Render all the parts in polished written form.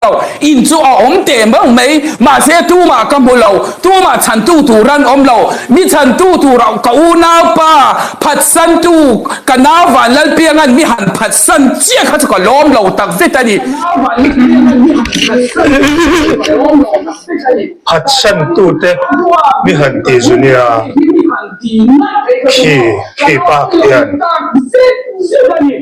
Lo, in chu a awm teh meuh mai, mahse tumah ka hmu lo, tumah chhantu tur an awm lo, mi chhantu tura ka unaupa phatsantu ka nau Vanlalpianga'n mi han phatsan chiah kha chu ka lawm lo tak zet a ni. Phatsantute mi han ti zu nia, khi khi pa khian.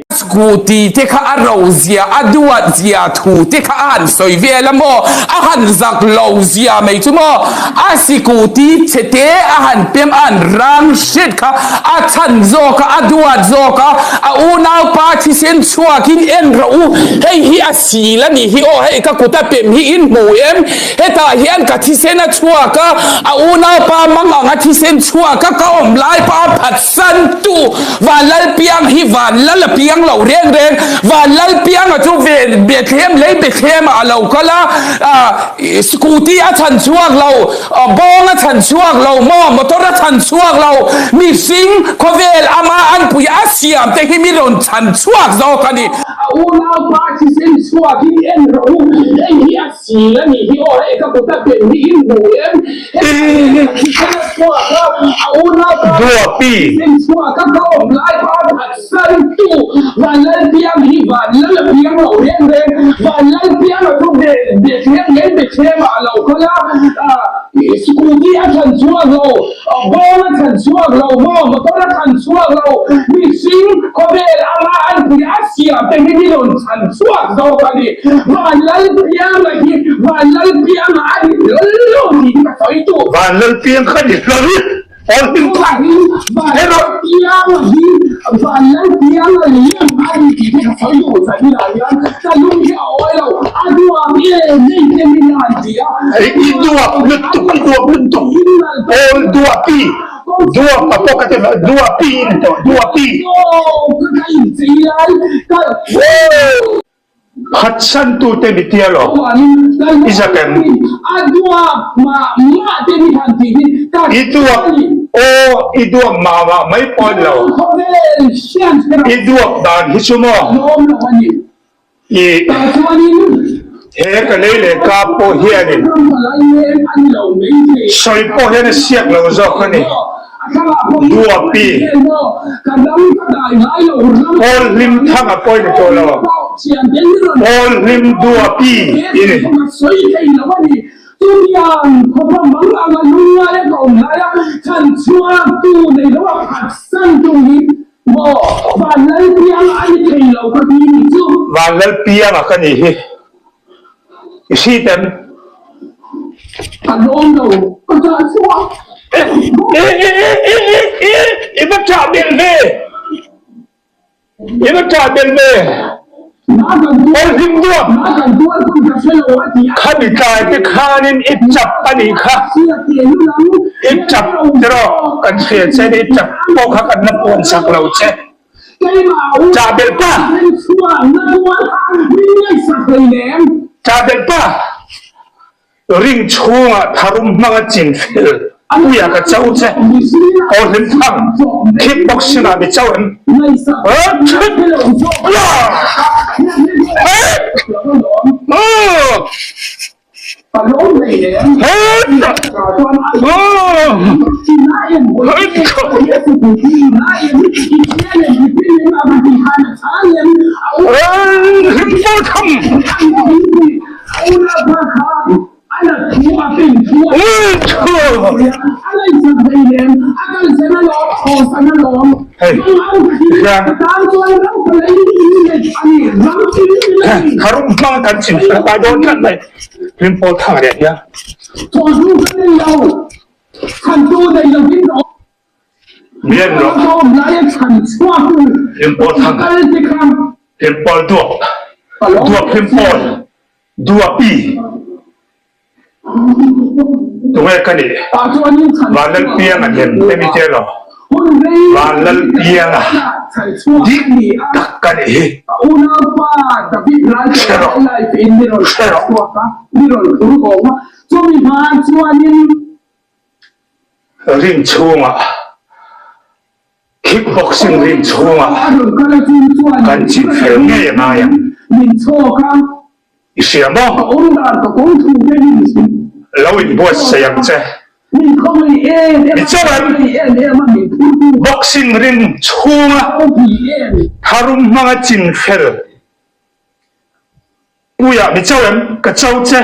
Scooty te kha a ro zia, a duat zia thu te kha a han sawi vel a maw? A han zak lo zia mai chu maw? A scooty chhe te a han pem a han rang hret kha a chhan zawk a, a duat zawk a, a unaupa thisen chhuakin en rawh u, hei hi a sil a nih hi aw, hei ka kut a pem hi in hmu em? Hetah hian ka thisen a chhuak a, a unaupa mang anga thisen chhuak a, ka awm lai pa a phatsan tu Vanlalpiang hi Vanlal a piang lo reng reng. Vanlalpianga chu Bethlehem lei Bethlehem ah a lo kal a, scooty a chhan chhuak lo, bawng a chhan chhuak lo maw, motor a chhan chhuak lo, mihring khawvel ama anpui a siam te hi mi rawn chhan chhuak zawk a ni. A unaupa thisen chhuak hi en rawh u, hei hi a Sil a nih hi aw, hei ka kut a pen hi in hmu em? Hei ka thisen a chhuak a, a unaupa thisen chhuak a, ka awm lai pa phatsan tu Vanlalpiang hi Vanlal a piang lo reng reng, Vanlalpiang a chu Bethlehem lei Bethlehem ah a lo kal a, scooty a thlan chhuak lo, bawng a thlan chhuak lo maw, motor a thlan chhuak lo, mihring khawvel anga an pui a siam te hi mi rawn chhan chhuak zawk a ni. Vanlalpianga hi Vanlalpianga a ni hlawl lo tih hi ka sawi duh. Vanlalpiang kha ni hlawl awl hlim kha. Vanlalpianga hi Vanlalpianga lem a ni tih hi ka sawi duh Zahira hian ka lung hi a awi lo a duam em em te min han ti a. I duap lutuk i duap lutuk awl duapi duap a pawh ka ti duapi in tawh duapi. Phatsantute mi tia lo, i zak em? I duap aw, i duap mah mah mai pawh ni lo, i duap dan hi chu maw i he ka lei leh ka pawh hianin sawi pawh hian a siak lo zawk a ni. Duapi, Pawl hlim thang a pawi ni tawh lo, Pawl hlim Duapi i ni. Vanlalpianga ka nih hi. I hrit em? I va ṭah belh ve! I va ṭah belh ve! Awlhlim duap! Khami tlai te khanin i chap a nih kha. I chap tiraw kan hria che i chap pawh kha kan la puan sak lo che. Chah belh pa! Chah belh pa! Ring chhungah tharum hmanga chin fel puia ka cho che. Aw hlim thang, kickboxing ah mi cho em? Tharum hmang kan chim pai dawn tlat mai. Hlimpawl thang leh hian. Mian rawh. Hlimpawl thang. Hlimpawl duap. Duap hlimpawl. Duapi. Tunge ka nih? Vanlalpianga lem hemi te lo. Vanlalpianga dik tak ka nih hi. Hre rawh. Hre rawh. Ring chhungah kickboxing ring chhungah kan chin fel ngei a ngai ang. I hria maw? Lo inbuatsaih ang che. Tichuan, boxing ring chhunga tharum hmanga chinfel puiah mi cho em? Ka cho che.